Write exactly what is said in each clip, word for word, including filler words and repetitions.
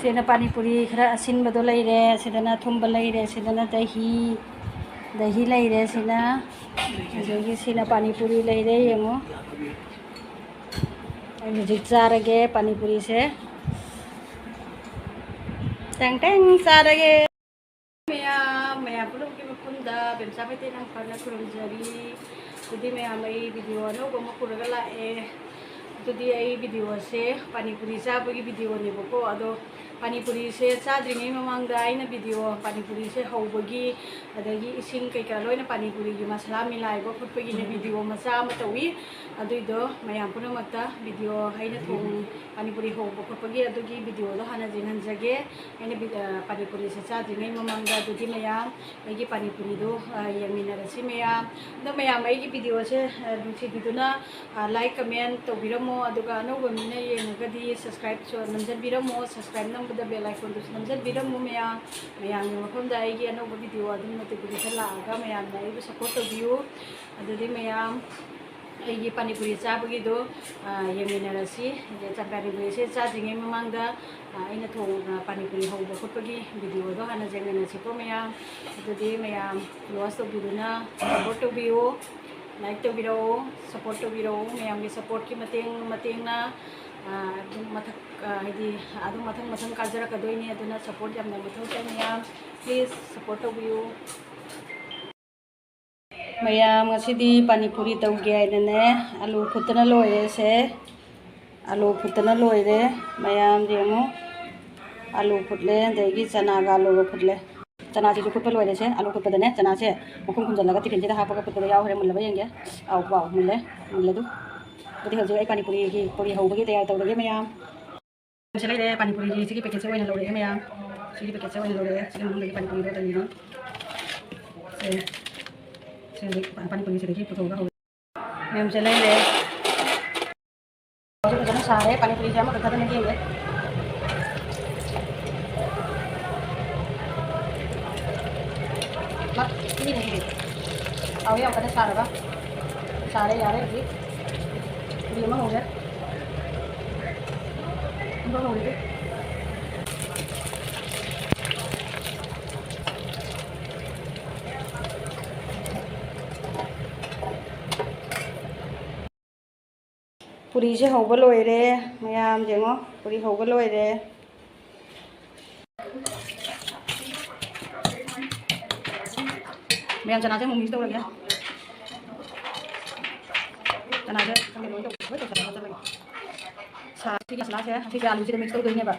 ꯁꯤꯅ ꯄꯥꯅꯤꯄꯨꯔꯤ ꯈꯔ ꯑꯁꯤꯟꯕꯗꯣ ꯂꯩꯔꯦ, ꯁꯤꯗꯅ ꯑꯊꯨꯝꯕ ꯂꯩꯔꯦ, ꯁꯤꯗꯅ ꯗꯍꯤ, ꯗꯍꯤ ꯂꯩꯔꯦ, ꯁꯤꯅ, ꯑꯗꯒꯤ ꯁꯤꯅ ꯄꯥꯅꯤꯄꯨꯔꯤ ꯂꯩꯔꯦ꯫ ꯌꯦꯡꯉꯣ, ꯑꯩ ꯍꯧꯖꯤꯛ ꯆꯥꯔꯒꯦ ꯄꯥꯅꯤꯄꯨꯔꯤꯁꯦ꯫ ꯇꯦꯡ ꯇꯦꯡ ꯆꯥꯔꯒꯦ꯫ ꯃꯌꯥꯝ, ꯃꯌꯥꯝ ꯄꯨꯝꯅꯃꯛꯀꯤ ꯃꯐꯝꯗ ꯕꯦꯝꯆꯥ ꯃꯩꯇꯩ ꯅꯝꯐꯅ ꯈꯨꯔꯨꯝꯖꯔꯤ꯫ ꯑꯗꯨꯗꯤ ꯃꯌꯥꯝ, ꯑꯩ ꯚꯤꯗꯤꯑꯣ ꯑꯅꯧꯕ ꯑꯃ ꯄꯨꯔꯒ ꯂꯥꯛꯑꯦ꯫ ꯑꯗꯨꯗꯤ ꯑꯩ ꯚꯤꯗꯤꯑꯣꯁꯦ ꯄꯥꯅꯤꯄꯨꯔꯤ ꯆꯥꯕꯒꯤ ꯚꯤꯗꯤꯑꯣꯅꯦꯕꯀꯣ꯫ ꯑꯗꯣ ꯄꯥꯅꯤꯄꯨꯔꯤꯁꯦ ꯆꯥꯗ꯭ꯔꯤꯉꯩ ꯃꯃꯥꯡꯗ ꯑꯩꯅ ꯚꯤꯗꯤꯑꯣ ꯄꯥꯅꯤꯄꯨꯔꯤꯁꯦ ꯍꯧꯕꯒꯤ, ꯑꯗꯒꯤ ꯏꯁꯤꯡ ꯀꯩꯀꯥ ꯂꯣꯏꯅ ꯄꯥꯅꯤꯄꯨꯔꯤꯒꯤ ꯃꯁꯥꯂꯥ ꯃꯤꯂꯥꯏꯕ ꯈꯣꯠꯄꯒꯤꯅ ꯚꯤꯗꯤꯑꯣ ꯃꯆꯥ ꯑꯃ ꯇꯧꯏ꯫ ꯑꯗꯨꯏꯗꯣ ꯃꯌꯥꯝ ꯄꯨꯝꯅꯃꯛꯇ ꯚꯤꯗꯤꯑꯣ ꯑꯩꯅ ꯊꯣꯡ-, ꯄꯥꯅꯤꯄꯨꯔꯤ ꯍꯧꯕ ꯈꯣꯠꯄꯒꯤ ꯑꯗꯨꯒꯤ ꯚꯤꯗꯤꯑꯣꯗꯣ ꯍꯥꯟꯅ ꯌꯦꯡꯍꯟꯖꯒꯦ꯫ ꯑꯩꯅ ꯚꯤ-, ꯑ, ꯄꯥꯅꯤꯄꯨꯔꯤꯁꯦ ꯆꯥꯗ꯭ꯔꯤꯉꯩ ꯃꯃꯥꯡꯗ꯫ ꯑꯗꯨꯗꯤ ꯃꯌꯥꯝ, ꯑꯩꯒꯤ ꯄꯥꯅꯤꯄꯨꯔꯤꯗꯣ, ꯑ, ꯌꯦꯡꯃꯤꯟꯅꯔꯁꯤ ꯃꯌꯥꯝ꯫ ꯑꯗꯣ ꯃꯌꯥꯝ, ꯑꯩꯒꯤ ꯚꯤꯗꯤꯑꯣꯁꯦ, ꯑ, ꯅꯨꯡꯁꯤꯕꯤꯗꯨꯅ, ꯑ, like, comment ꯇꯧꯕꯤꯔꯝꯃꯣ꯫ ꯑꯗꯨꯒ ꯑꯅꯧꯕ ꯃꯤꯅ ꯌꯦꯡꯉꯒꯗꯤ subscribeꯁꯨ ꯅꯝꯖꯟꯕꯤꯔꯝꯃꯣ꯫ Subscribe ꯅꯝꯕꯗ bell iconꯗꯨꯁꯨ ꯅꯝꯖꯟꯕꯤꯔꯝꯃꯣ ꯃꯌꯥꯝ꯫ ꯃꯌꯥꯝꯒꯤ ꯃꯐꯝꯗ ꯑꯩꯒꯤ ꯑꯅꯧꯕ ꯚꯤꯗꯤꯑꯣ ꯑꯗꯨꯝ notification ꯂꯥꯛꯑꯒ ꯃꯌꯥꯝꯅ ꯑꯩꯕꯨ support ꯇꯧꯕꯤꯌꯨ꯫ ꯑꯗꯨꯗꯤ ꯃꯌꯥꯝ, ꯑꯩꯒꯤ ꯄꯥꯅꯤꯄꯨꯔꯤ ꯆꯥꯕꯒꯤꯗꯣ, ꯑ, ꯌꯦꯡꯃꯤꯟꯅꯔꯁꯤ꯫ ꯑꯗꯩ ꯆꯥ-, ꯄꯥꯅꯤꯄꯨꯔꯤꯁꯦ ꯆꯥꯗ꯭ꯔꯤꯉꯩ ꯃꯃꯥꯡꯗ, ꯑ, ꯑꯩꯅ ꯊꯣꯡ-, ꯑ, ꯄꯥꯅꯤꯄꯨꯔꯤ ꯍꯧꯕ ꯈꯣꯠꯄꯒꯤ ꯚꯤꯗꯤꯑꯣꯗꯣ ꯍꯥꯟꯅ ꯌꯦꯡꯃꯤꯟꯅꯁꯤꯀꯣ ꯃꯌꯥꯝ꯫ ꯑꯗꯨꯗꯤ ꯃꯌꯥꯝ watch ꯇꯧꯕꯤꯗꯨꯅ support ꯇꯧꯕꯤꯌꯨ, like ꯇꯧꯕꯤꯔꯛꯎ, support ꯇꯧꯕꯤꯔꯛꯎ꯫ ꯃꯌꯥꯝꯒꯤ supportꯀꯤ ꯃꯇꯦꯡ, ꯃꯇꯦꯡꯅ, ꯑ, ꯑꯗꯨꯝ ꯃꯊꯛ, ꯑ, ꯍꯥꯏꯗꯤ ꯑꯗꯨꯝ ꯃꯊꯪ ꯃꯊꯪ ꯀꯥꯖꯔꯛꯀꯗꯣꯏꯅꯤ꯫ ꯑꯗꯨꯅ support ꯌꯥꯝꯅ ꯃꯊꯧ ꯇꯥꯏ ꯃꯌꯥꯝ, please support ꯇꯧꯕꯤꯌꯨ꯫ ꯃꯌꯥꯝ, ꯉꯁꯤꯗꯤ ꯄꯥꯅꯤꯄꯨꯔꯤ ꯇꯧꯒꯦ ꯍꯥꯏꯅꯅꯦ, ꯑꯂꯨ ꯐꯨꯠꯇꯅ ꯂꯣꯏꯔꯦ ꯁꯦ꯫ ꯑꯂꯨ ꯐꯨꯠꯇꯅ ꯂꯣꯏꯔꯦ꯫ ꯃꯌꯥꯝ ꯌꯦꯡꯉꯨ, ꯑꯂꯨ ꯐꯨꯠꯂꯦ, ꯑꯗꯒꯤ ꯆꯅꯥꯒ ꯑꯂꯨꯒ ꯐꯨꯠꯂꯦ꯫ ꯆꯅꯥꯁꯤꯁꯨ ꯐꯨꯠꯄ ꯂꯣꯏꯔꯦ ꯁꯦ꯫ ꯑꯂꯨ ꯐꯨꯠꯄꯗꯅꯦ, ꯆꯅꯥꯁꯦ ꯃꯈꯨꯝ ꯈꯨꯝꯖꯤꯜꯂꯒ tiffinꯁꯤꯗ ꯍꯥꯞꯄꯒ ꯐꯨꯠꯄꯗ ꯌꯥꯎꯈ꯭ꯔꯦ꯫ ꯃꯨꯜꯂꯕ ꯌꯦꯡꯒꯦ꯫ ꯑꯥꯎ, ꯋꯥꯎ, ꯃꯨꯜꯂꯦ꯫ ꯃꯨꯜꯂꯦ ꯑꯗꯨ꯫ ꯑꯗꯨꯗꯤ ꯍꯧꯖꯤꯛ ꯑꯩ ꯄꯥꯅꯤꯄꯨꯔꯤꯒꯤ ꯄꯨꯔꯤ ꯍꯧꯕꯒꯤ ꯇꯌꯥꯔꯤ ꯇꯧꯔꯒꯦ ꯃꯌꯥꯝ꯫ ꯁꯤ ꯂꯩꯔꯦ, ꯄꯥꯅꯤꯄꯨꯔꯤꯒꯤ ꯁꯤꯒꯤ packetꯁꯦ ꯑꯣꯏꯅ ꯂꯧꯔꯛꯑꯦ ꯃꯌꯥꯝ꯫ ꯁꯤꯒꯤ packetꯁꯦ ꯑꯣꯏꯅ ꯂꯧꯔꯛꯑꯦ꯫ ꯁꯤꯒꯤ ꯃꯅꯨꯡꯗꯒꯤ ꯄꯥꯅꯤꯄꯨꯔꯤꯗꯣ ꯂꯩꯔꯤꯅꯤ꯫ ꯁꯦ, ꯁꯤ ꯍꯧꯖꯤꯛ ꯄꯥꯅꯤꯄꯨꯔꯤꯁꯤꯗꯒꯤ ꯄꯨꯊꯣꯛꯑꯒ ꯍꯧꯔꯦ꯫ ꯃꯌꯥꯝꯁꯦ ꯂꯩꯔꯦ꯫ ꯍꯧꯖꯤꯛ ꯐꯖꯅ ꯁꯥꯔꯦ꯫ ꯄꯥꯅꯤꯄꯨꯔꯤꯁꯦ ꯑꯃꯈꯛ ꯊꯥꯗꯅ ꯌꯦꯡꯒꯦ꯫ ꯃꯥ, ꯁꯤꯅꯦ ꯁꯤꯗꯤ꯫ ꯍꯥꯎꯋꯦ ꯌꯥꯝ ꯀꯟꯅ ꯁꯥꯔꯒ꯫ ꯁꯥꯔꯦ, ꯌꯥꯔꯦ ꯍꯧꯖꯤꯛ꯫ ꯄꯨꯔꯤ ꯑꯃ ꯍꯧꯔꯦ꯫ ꯄꯨꯡ ꯍꯧꯔꯤꯗꯤ꯫ ꯄꯨꯔꯤꯁꯦ ꯍꯧꯕ ꯂꯣꯏꯔꯦ꯫ ꯃꯌꯥꯝ ꯌꯦꯡꯉꯣ, ꯄꯨꯔꯤ ꯍꯧꯕ ꯂꯣꯏꯔꯦ꯫ ꯃꯌꯥꯝ ꯆꯅꯥꯁꯦ ꯑꯃꯨꯛ mix ꯇꯧꯔꯒꯦ꯫ ꯆꯅꯥꯁꯦ ꯈꯪꯗꯦ ꯂꯣꯏ ꯇꯧ-, ꯂꯣꯏ ꯇꯧꯁꯜꯂꯒ ꯆꯠꯂꯒꯦ꯫ ꯁꯥ-, ꯁꯤꯒꯤ ꯃꯁꯂꯥꯁꯦ ꯉꯁꯤꯁꯦ ꯑꯂꯨꯁꯤꯗ mix ꯇꯧꯗꯣꯏꯅꯦꯕ꯫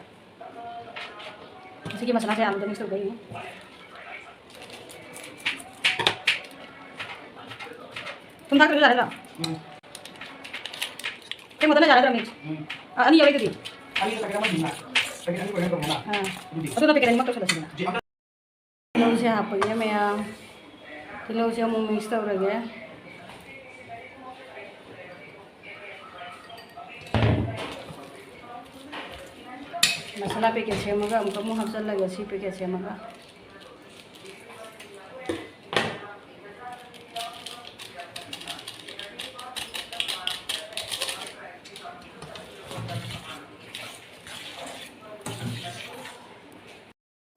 ꯁꯤꯒꯤ ꯃꯁꯂꯥꯁꯦ ꯑꯂꯨꯗ mix ꯇꯧꯗꯣꯏꯅꯦ꯫ ꯊꯨꯝ ꯊꯥꯛꯇ꯭ꯔꯁꯨ ꯌꯥꯔꯦ ꯑꯗꯣ? ꯎꯝ꯫ ꯀꯩ ꯃꯇꯝꯗ ꯌꯥꯔꯦ ꯑꯗꯣ mix? ꯎꯝ꯫ ꯑ, ꯑꯅꯤ ꯌꯥꯎꯔꯤꯗꯨꯗꯤ? ꯑꯅꯤ packet ꯑꯃꯅꯤꯅ꯫ Packet ꯑꯅꯤ ꯑꯣꯏꯅ ꯇꯧꯕꯅ꯫ ꯑꯥ꯫ ꯑꯗꯨꯗꯤ ꯑꯗꯨꯅ packet ꯑꯅꯤꯃꯛ ꯇꯧꯁꯜꯂꯁꯤꯗꯅ꯫ ꯖꯤ ꯑꯃ ꯇꯤꯜꯍꯧꯁꯦ ꯍꯥꯞꯄꯒꯦ ꯃꯌꯥꯝ꯫ ꯇꯤꯜꯍꯧꯁꯦ ꯑꯃꯨꯛ mix ꯇꯧꯔꯒꯦ꯫ ꯃꯁꯥꯂꯥ packet ꯁꯦꯝꯃꯒ ꯑꯃꯨꯛꯀ ꯑꯃꯨꯛ ꯍꯥꯞꯆꯜꯂꯒꯦ, ꯁꯤ packet ꯁꯦꯝꯃꯒ꯫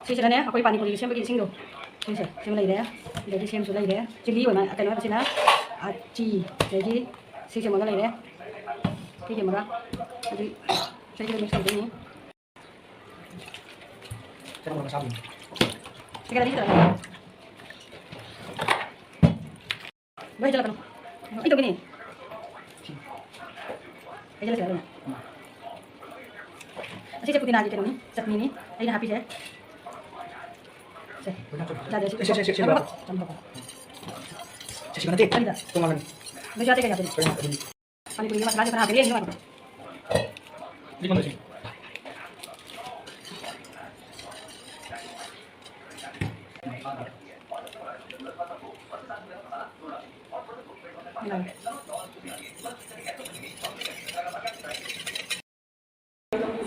ꯁꯤꯁꯤꯗꯅꯦ ꯑꯩꯈꯣꯏ ꯄꯥꯅꯤꯄꯨꯔꯤꯒꯤ ꯁꯦꯝꯕꯒꯤ ꯏꯁꯤꯡꯗꯣ, ꯁꯤꯁꯦ, ꯁꯤꯃ ꯂꯩꯔꯦ꯫ ꯑꯗꯒꯤ ꯁꯦꯝꯁꯨ ꯂꯩꯔꯦ꯫ ꯆꯤꯂꯤ ꯑꯣꯏꯅ, ꯀꯩꯅꯣ, ꯁꯤꯅ, ꯑ, ꯆꯤ, ꯑꯗꯒꯤ ꯁꯤꯁꯦ ꯑꯃꯒ ꯂꯩꯔꯦ꯫ ꯁꯤꯁꯦ ꯑꯃꯒ꯫ ꯑꯗꯨ ꯁꯤꯁꯤꯗ mix ꯇꯧꯗꯣꯏꯅꯤ꯫ ꯁꯤꯒ ꯑꯅꯤ ꯈꯛꯇ ꯂꯣꯏ ꯍꯩꯖꯤꯜꯂꯛꯀꯅꯨ꯫ ꯑꯩ ꯇꯧꯒꯦꯅꯦ꯫ ꯍꯩꯖꯤꯜꯂꯁꯤꯔꯥ ꯂꯣꯏꯅ? ꯑꯁꯤꯁꯦ ꯄꯨꯗꯤꯅꯥꯒꯤ ꯀꯩꯅꯣꯅꯤ, ꯆꯠꯅꯤꯅꯤ꯫ ꯑꯩꯅ ꯍꯥꯞꯄꯤꯁꯦ꯫ ꯁꯦ꯫ ꯌꯥꯗꯦ, ꯁꯤ ꯁꯦ, ꯁꯦ, ꯁꯦ, ꯁꯦ, ꯊꯝꯃꯣ, ꯊꯝꯃꯣ, ꯊꯝꯃꯣ꯫ ꯁꯦ, ꯁꯤꯒ ꯅꯠꯇꯦ꯫ ꯀꯔꯤꯗ? ꯇꯣꯉꯥꯟꯕꯅꯤ꯫ ꯅꯣꯏ ꯆꯥꯗꯦ ꯀꯩ ꯍꯥꯞꯇꯣꯏꯅꯣ? ꯀꯔꯤ ꯍꯥꯞꯇꯣꯏꯅꯣ? ꯄꯥꯅꯤꯄꯨꯔꯤꯒꯤ ꯃꯁꯥꯂꯥꯁꯦ ꯈꯔ ꯍꯥꯞꯄꯤꯔꯦ, ꯌꯦꯡꯉꯣ꯫ ꯂꯤꯛ ꯀꯣꯟꯗ ꯁꯤ꯫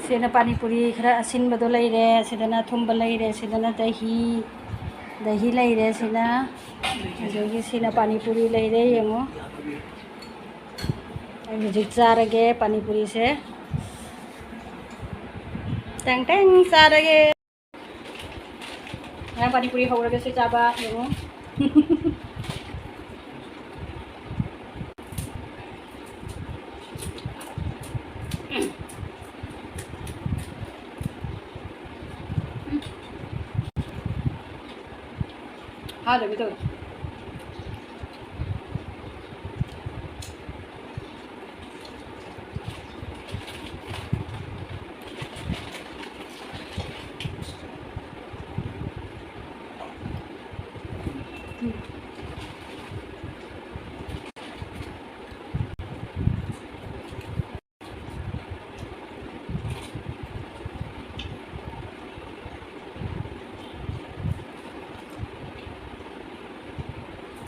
ꯁꯤꯅ ꯄꯥꯅꯤꯄꯨꯔꯤ ꯈꯔ ꯑꯁꯤꯟꯕꯗꯣ ꯂꯩꯔꯦ, ꯁꯤꯗꯅ ꯑꯊꯨꯝꯕ ꯂꯩꯔꯦ, ꯁꯤꯗꯅ ꯗꯍꯤ, ꯗꯍꯤ ꯂꯩꯔꯦ꯫ ꯁꯤꯅ, ꯑꯗꯒꯤ ꯁꯤꯅ ꯄꯥꯅꯤꯄꯨꯔꯤ ꯂꯩꯔꯦ꯫ ꯌꯦꯡꯉꯣ, ꯑꯩ ꯍꯧꯖꯤꯛ ꯆꯥꯔꯒꯦ ꯄꯥꯅꯤꯄꯨꯔꯤꯁꯦ꯫ ꯇꯦꯡ ꯇꯦꯡ ꯆꯥꯔꯒꯦ꯫ ꯉꯔꯥꯡ ꯄꯥꯅꯤꯄꯨꯔꯤ ꯍꯧꯔꯒꯁꯨ ꯆꯥꯕ, ꯌꯦꯡꯉꯣ꯫ ꯆꯥꯗꯕꯤ ꯇꯧꯋꯦ꯫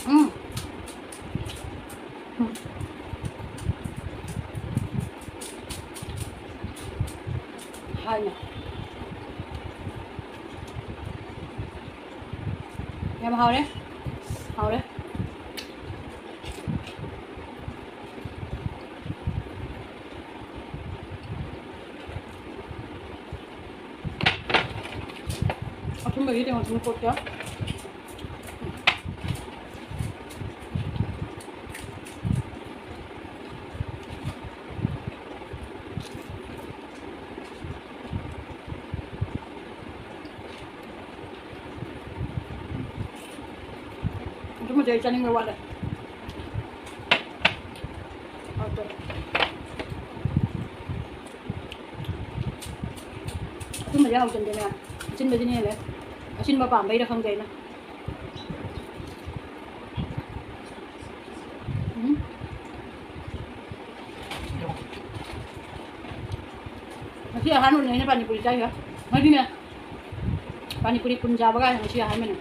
ꯎꯝ꯫ ꯎꯝ꯫ ꯍꯥꯏꯅ꯫ ꯌꯥꯝ ꯍꯥꯎꯔꯦ꯫ ꯍꯥꯎꯔꯦ꯫ ꯑꯊꯨꯝꯕꯒꯤ ꯇꯦꯡꯀꯣꯠ ꯁꯨꯝ ꯀꯣꯠꯀꯦ꯫ ꯑꯗꯨꯃꯗꯤ ꯑꯩ ꯆꯥꯅꯤꯡꯕ ꯋꯥꯠꯂꯦ꯫ ꯑꯗꯨꯃꯗꯤ ꯍꯥꯎꯖꯗꯦꯅꯦ꯫ ꯑꯁꯤꯟꯕꯁꯤꯅ ꯍꯦꯜꯂꯦ꯫ ꯑꯁꯤꯟꯕ ꯄꯥꯝꯕꯩꯔ ꯈꯪꯗꯦ ꯑꯩꯅ꯫ ꯎꯝ꯫ ꯉꯁꯤ ꯑꯍꯥꯟꯕꯅꯦ ꯑꯩꯅ ꯄꯥꯅꯤꯄꯨꯔꯤ ꯆꯥꯏꯁꯦ꯫ ꯃꯣꯏꯗꯤꯅꯦ, ꯄꯥꯅꯤꯄꯨꯔꯤ ꯀꯨꯟ ꯆꯥꯕꯒꯥꯏ ꯉꯁꯤ ꯑꯍꯥꯟꯕꯅꯦ꯫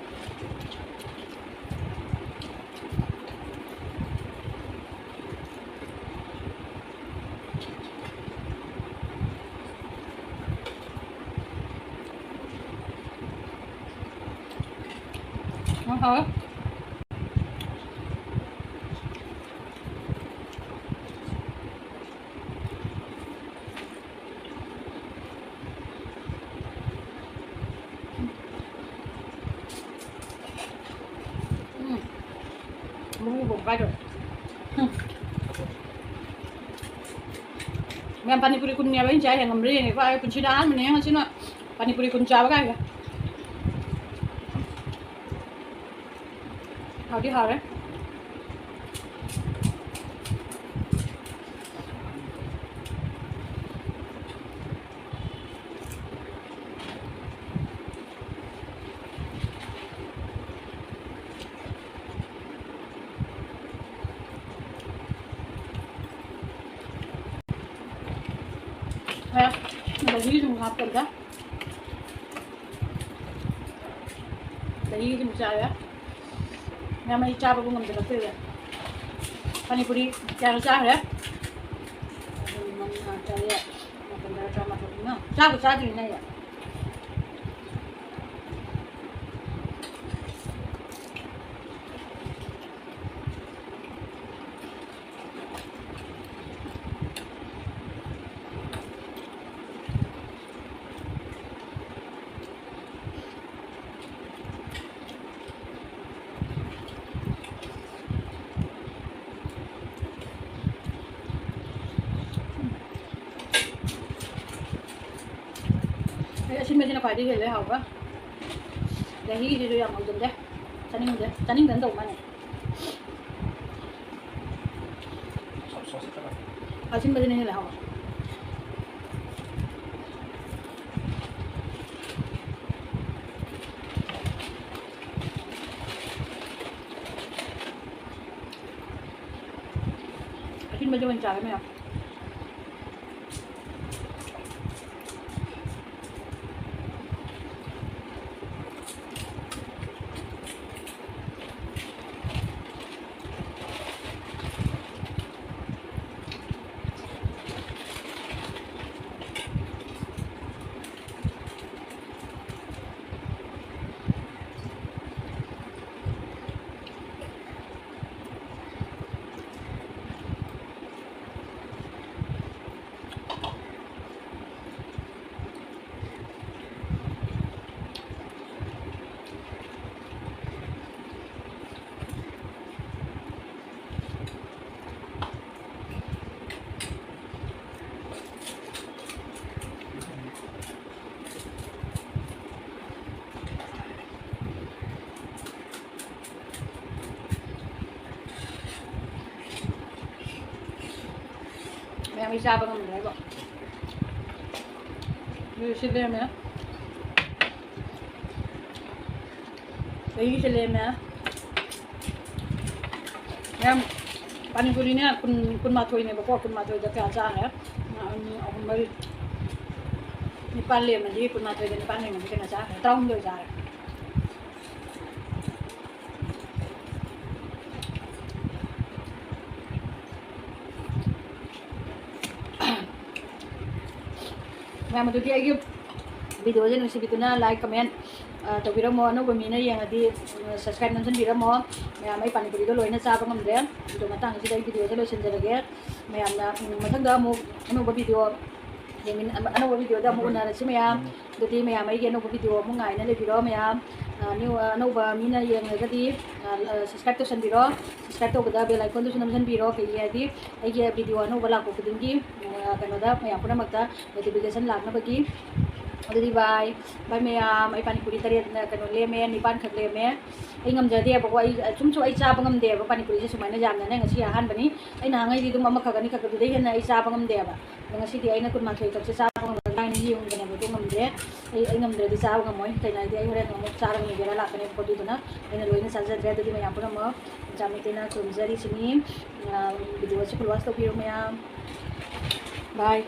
ꯌꯥꯝ ꯍꯥꯎꯋꯦ꯫ ꯎꯝ꯫ ꯃꯨꯛ ꯃꯨꯛ ꯀꯥꯏꯗꯣ꯫ ꯎꯝ꯫ ꯃꯌꯥꯝ ꯄꯥꯅꯤꯄꯨꯔꯤ ꯀꯨꯟꯅꯦꯕ ꯑꯩꯅ ꯆꯥꯏꯁꯦ, ꯉꯝꯕ꯭ꯔꯥ ꯌꯦꯡꯒꯦꯀꯣ꯫ ꯑꯩ ꯄꯨꯟꯁꯤꯗ ꯑꯍꯥꯟꯕꯅꯦ ꯉꯁꯤꯅ ꯄꯥꯅꯤꯄꯨꯔꯤ ꯀꯨꯟ ꯆꯥꯕ ꯀꯥꯏꯁꯦ꯫ ꯍꯥꯎꯗꯤ ꯍꯥꯎꯔꯦ꯫ ꯍꯣꯏ, ꯃꯍꯤ ꯁꯨꯝ ꯍꯥꯞꯄꯗ꯫ ꯗꯍꯤꯁꯤꯃ ꯆꯥꯔꯦ꯫ ꯃꯌꯥꯝ ꯑꯩ ꯆꯥꯕꯕꯨ ꯉꯝꯖꯔꯛꯇ꯭ꯔꯦꯗ꯫ ꯄꯥꯅꯤꯄꯨꯔꯤ ꯀꯌꯥꯔꯣ ꯆꯥꯈ꯭ꯔꯦ? ꯑꯍꯨꯝ, ꯃꯉꯥ, ꯇꯔꯦꯠ, ꯃꯥꯄꯟ, ꯇꯔꯥ, ꯇꯔꯥꯃꯥꯊꯣꯏ, ꯄꯨꯡ ꯃꯉꯥ꯫ ꯆꯥꯕꯨ ꯆꯥꯗ꯭ꯔꯤꯅꯦ ꯑꯩ꯫ ꯑꯩ ꯑꯁꯤꯟꯕꯁꯤꯅ ꯈ꯭ꯋꯥꯏꯗꯒꯤ ꯍꯦꯜꯂꯦ ꯍꯥꯎꯕ꯫ ꯗꯍꯤꯁꯤꯁꯨ ꯌꯥꯝ ꯍꯧꯖꯤꯜꯂꯦ꯫ ꯆꯥꯅꯤꯡꯗꯦ, ꯆꯥꯅꯤꯡꯗꯅ ꯇꯧꯕ ꯃꯥꯅꯦ꯫ ꯑꯁꯤꯟꯕꯁꯤꯅ ꯍꯦꯜꯂꯦ ꯍꯥꯎꯕ꯫ ꯑꯁꯤꯟꯕꯁꯦ ꯑꯣꯏꯅ ꯆꯥꯔꯦ ꯃꯌꯥꯝ꯫ ꯑꯩ ꯆꯥꯕ ꯉꯝꯗ꯭ꯔꯦꯕ꯫ ꯑꯗꯨ ꯁꯤ ꯂꯩꯔꯝꯃꯦ꯫ ꯑꯩꯒꯤꯁꯦ ꯂꯩꯔꯝꯃꯦ꯫ ꯃꯌꯥꯝ ꯄꯥꯅꯤꯄꯨꯔꯤꯅꯦ ꯀꯨꯟ, ꯀꯨꯟꯃꯥꯊꯣꯏꯅꯦꯕꯀꯣ, ꯀꯨꯟꯃꯥꯊꯣꯏꯗ ꯀꯌꯥ ꯆꯥꯈ꯭ꯔꯦ? ꯑꯅꯤ, ꯑꯍꯨꯝ, ꯃꯔꯤ, ꯅꯤꯄꯥꯜ ꯂꯩꯔꯝꯃꯗꯤ, ꯀꯨꯟꯃꯥꯊꯣꯏꯗ ꯅꯤꯄꯥꯜ ꯂꯩꯔꯝꯃꯗꯤ ꯀꯩꯅꯣ ꯆꯥꯈ꯭ꯔꯦ? ꯇꯔꯥꯍꯨꯝꯗꯣꯏ ꯆꯥꯔꯦ꯫ ꯃꯌꯥꯝ ꯑꯗꯨꯗꯤ ꯑꯩꯒꯤ videoꯁꯦ ꯅꯨꯡꯁꯤꯕꯤꯗꯨꯅ like, comment, ꯑ, ꯇꯧꯕꯤꯔꯝꯃꯣ꯫ ꯑꯅꯧꯕ ꯃꯤꯅ ꯌꯦꯡꯉꯗꯤ, ꯑ, subscribe ꯅꯝꯁꯤꯟꯕꯤꯔꯝꯃꯣ꯫ ꯃꯌꯥꯝ ꯑꯩ ꯄꯥꯅꯤꯄꯨꯔꯤꯗꯣ ꯂꯣꯏꯅ ꯆꯥꯕ ꯉꯝꯗ꯭ꯔꯦ꯫ ꯑꯗꯣ ꯃꯇꯥꯡꯁꯤꯗ ꯑꯩ videoꯁꯦ ꯂꯣꯏꯁꯤꯟꯖꯔꯒꯦ꯫ ꯃꯌꯥꯝꯅ, ꯎꯝ, ꯃꯊꯪꯗ ꯑꯃꯨꯛ ꯑꯅꯧꯕ video ꯌꯦꯡꯃꯤꯟ-, ꯑꯅꯧꯕ videoꯗ ꯑꯃꯨꯛ ꯎꯅꯔꯁꯤ ꯃꯌꯥꯝ꯫ ꯑꯗꯨꯗꯤ ꯃꯌꯥꯝ ꯑꯩꯒꯤ ꯑꯅꯧꯕ video ꯑꯃꯨꯛ ꯉꯥꯏꯅ ꯂꯩꯕꯤꯔꯣ ꯃꯌꯥꯝ꯫ ꯑ, new, ꯑ, ꯑꯅꯧꯕ ꯃꯤꯅ ꯌꯦꯡꯉꯒꯗꯤ, ꯑ, ꯑ, subscribe ꯇꯧꯁꯟꯕꯤꯔꯣ꯫ Subscribe ꯇꯧꯕꯗ bell iconꯗꯨꯁꯨ ꯅꯝꯁꯤꯟꯕꯤꯔꯣ꯫ ꯀꯩꯒꯤ ꯍꯥꯏꯗꯤ ꯑꯩꯒꯤ video ꯑꯅꯧꯕ ꯂꯥꯛꯄ ꯈꯨꯗꯤꯡꯒꯤ, ꯑ, ꯀꯩꯅꯣꯗ ꯃꯌꯥꯝ ꯄꯨꯝꯅꯃꯛꯇ notification ꯂꯥꯛꯅꯕꯒꯤ꯫ ꯑꯗꯨꯗꯤ bye꯫ Bye ꯃꯌꯥꯝ꯫ ꯑꯩ ꯄꯥꯅꯤꯄꯨꯔꯤ ꯇꯔꯦꯠ, ꯀꯩꯅꯣ, ꯂꯦꯝꯃꯦ, ꯅꯤꯄꯥꯟꯈꯛ ꯂꯦꯝꯃꯦ꯫ ꯑꯩ ꯉꯝꯖꯗꯦꯕꯀꯣ꯫ ꯑꯩ ꯁꯨꯝꯁꯨ ꯑꯩ ꯆꯥꯕ ꯉꯝꯗꯦꯕ ꯄꯥꯅꯤꯄꯨꯔꯤꯁꯦ ꯁꯨꯃꯥꯏꯅ ꯌꯥꯝꯅꯅꯦ꯫ ꯉꯁꯤ ꯑꯍꯥꯟꯕꯅꯤ꯫ ꯑꯩ ꯅꯍꯥꯟꯈꯩꯗꯤ ꯑꯗꯨꯝ ꯑꯃꯈꯛ ꯑꯅꯤꯈꯛ ꯑꯗꯨꯗꯩ ꯍꯦꯟꯅ ꯑꯩ ꯆꯥꯕ ꯉꯝꯗꯦꯕ꯫ ꯑꯗꯣ ꯉꯁꯤꯗꯤ ꯑꯩꯅ ꯀꯨꯟꯃꯥꯊꯣꯏ ꯈꯛꯁꯦ ꯆꯥꯕ ꯉꯝꯒꯗ꯭ꯔꯥ ꯍꯥꯏꯅ ꯌꯦꯡꯕꯅꯦꯕ, ꯑꯗꯨ ꯉꯝꯗ꯭ꯔꯦ꯫ ꯑꯩ, ꯑꯩ ꯉꯝꯗ꯭ꯔꯗꯤ ꯆꯥꯕ ꯉꯝꯃꯣꯏ꯫ ꯀꯩꯅꯣ ꯍꯥꯏꯗꯤ ꯑꯩ ꯍꯣꯔꯦꯟ ꯑꯃꯨꯛ ꯆꯥꯔꯒ ꯃꯤ ꯕꯦꯔꯥ ꯂꯥꯛꯀꯅꯦꯕꯀꯣ꯫ ꯑꯗꯨꯗꯨꯅ ꯑꯩꯅ ꯂꯣꯏꯅ ꯆꯥꯖꯗ꯭ꯔꯦ꯫ ꯑꯗꯨꯗꯤ ꯃꯌꯥꯝ ꯄꯨꯝꯅꯃꯛ ꯆꯥꯃꯤꯇꯦꯅ ꯈꯨꯔꯨꯝꯖꯔꯤꯁꯤꯅꯤ꯫ ꯑ, videoꯁꯦ full watch ꯇꯧꯕꯤꯔꯣ ꯃꯌꯥꯝ꯫ Bye꯫